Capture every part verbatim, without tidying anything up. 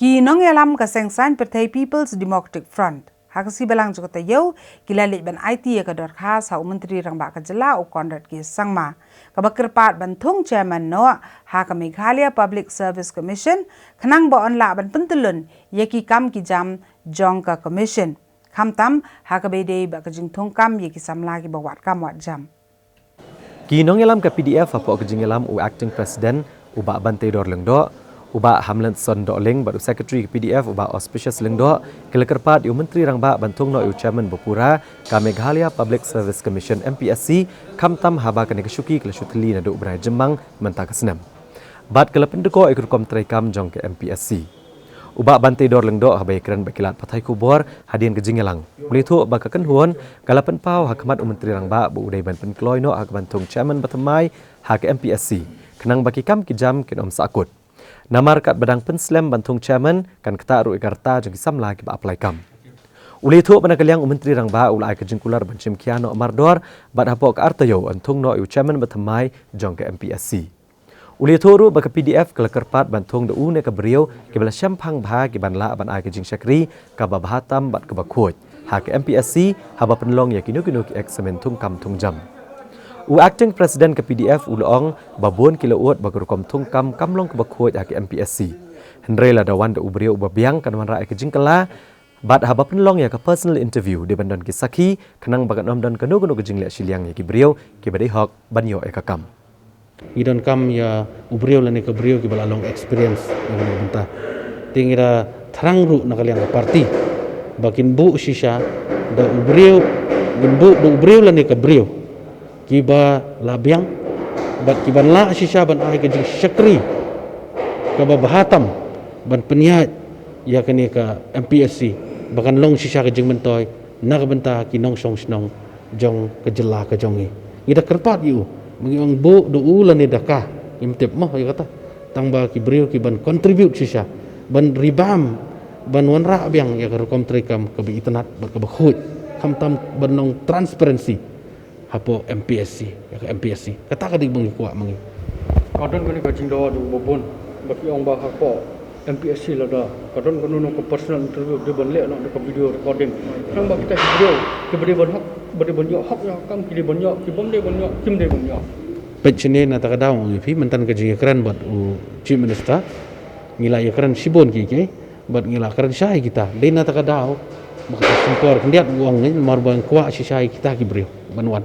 Ki nongïalam ka seng saiñ pyrthei People's Democratic Front ha ka sngi Balang jong ka taïew ki la leit ban aiti ïa ka dorkhas ha u Myntri Rangbah ka jylla u Conrad K Sangma, kaba kyrpad ban thung chairman noh ha ka Meghalaya Public Service Commission, khnang ba yn lah ban pyntyllun ïa ki kam ki jam jong ka commission, khamtam ha kaba ïadei bad ka jingthung kam ïa ki samla kiba wad kam wad jam. Ki nongïalam ka P D F hapoh ka jingïalam u Acting President u Bah Banteidor Lyngdoh, u Bah Hamletson Dohling bad u Secretary ka P D F u Bah Auspicious Lyngdoh ki la kyrpad ïa u Myntri Rangbah ban thung noh ïa u Chairman ba pura ka Meghalaya Public Service Commission, M P S C, khamtam haba kane ka shuki ka la shu thylli naduh u bnai Jymmang mynta ka snem. Bad ka la pynduh ïa ka rukom treikam jong ka M P S C. U Bah Banteidor Lyngdoh haba ïakren bad ki lad pathai khubor hadien ka jingïalang, u la ïathuh ba ka kynhun ka la pynpaw ha khmat u Myntri Rangbah ba u dei ban pynkloi noh ha ka ban thung chairman ba thymmai ha ka M P S C, khnang ba ki kam ki jam kin ym sahkut. Namar katba dang pynslem ban thung chairman kan ktah ruh ïa ka rta jong ki samla kiba apply kam. U la ïathuh ba na ka liang u Myntri Rangbah u la ai ka jingkular ban shim khia noh mardor bad hapoh ka ar taïew yn thung noh ïa u chairman ba thymmai jong ka M P S C. U la ïathuh ruh ba ka P D F ka la kyrpad ban thung da u ne ka briew kiba la shemphang bha ki ban lah ban ai ka jingshakri kaba bha tam bad kaba khuid ha ka M P S C haba pynlong ïa kino kino ki eksamin thung kam thung jam. U Acting President ka P D F u la ong ba bun ki la ud ba ka rukom thung kam kam long kaba khuid ha ka M P S C. Hynrei lada wan da u briew uba biang kan wanrah ïa ka jingkylla, bad haba pynlong ïa ka personal interview dei ban don ki sakhi khnang ba kan ym don kano kano ka jingleh shiliang ïa ki briew kiba dei hok ban ïoh ïa ka kam. Ngi donkam ïa u briew lane ka briew kiba la long experience na kane ka bynta. Te ngi da thrang ruh na ka liang ka party ba kin buh shisha da u briew, kin buh da u briew lane ka briew kiba la biang bad kiban lah shisha ban ai ka jingshakri kaba bha tam ban pynïaid ïa kane ka M P S C ba kan long shisha ka jingmyntoi na ka bynta ki nongshong shnong jong ka jylla ka jong ngi. Ngi da kyrpad ïa u ba ngi ong buh da u lane da ka, ngim tip mo ïa kata. Tang ba ki briew kiban contribute shisha ban ribam, ban wanrah biang ïa ka rukom treikam kaba itynnad bad kaba khuid, khamtam ban long transparency hapoh M P S C, ïa ka M P S C. Kata ka dei ba ngi kwah ma ngi. Ka don kane ka jingdawa jong u ba bun ba ki ong ba hapoh M P S C lada ka don kano kano ka personal interview dei ban leh noh da ka video recording. Tang ba kita ki briew kiba dei ban hok, ba dei ban ïoh hok ïa ka kam ki dei ban ïoh, ki bym dei ban ïoh kim dei ban ïoh. Peit shane na kata ka daw, ong ïa phi, mynta ka jingïakren bad u Chief Minister ngi la ïakren shibun kiei kiei. Bad ngi la kren shai kita. Dei na kata ka daw ba kata ka por khyndiat u ong ngi, namar ba ngi kwah shisha ïa kita ki briew ban wan,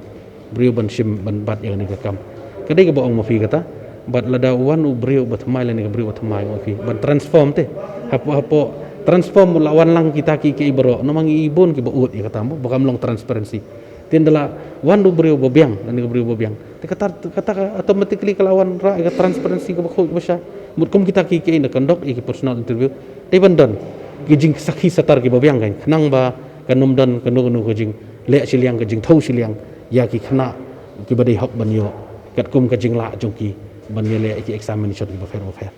briew ban shim ban bat ïa kane ka kam. Ka dei kaba ong ma phi kata. Bad lada u wan u briew ba thymmai lane ka briew ba thymmai, ma phi, ban transform te. Hapoh, hapoh transform la wan lang kita kiei kiei baroh, namar ngi i bun kiba ud ïa kata mo, ba kam long transparency. Te ynda la wan u briew ba biang lane ka briew ba biang, te kata, kata ka automatically ka la wanrah ïa ka transparency kaba khuid kaba sha. Mut kum kita kiei kiei ngi da conduct ïa ki personal interview, te ban don ki jingsakhi satar kiba biang, kan, khnang ba kan ym don kano kano ka jingleh shiliang, ka jingthew shiliang ïa ki khynnah kiba dei hok ban ïoh katkum ka jinglah jong ki ban ïaleh ïa ki examination kiba pher ba pher.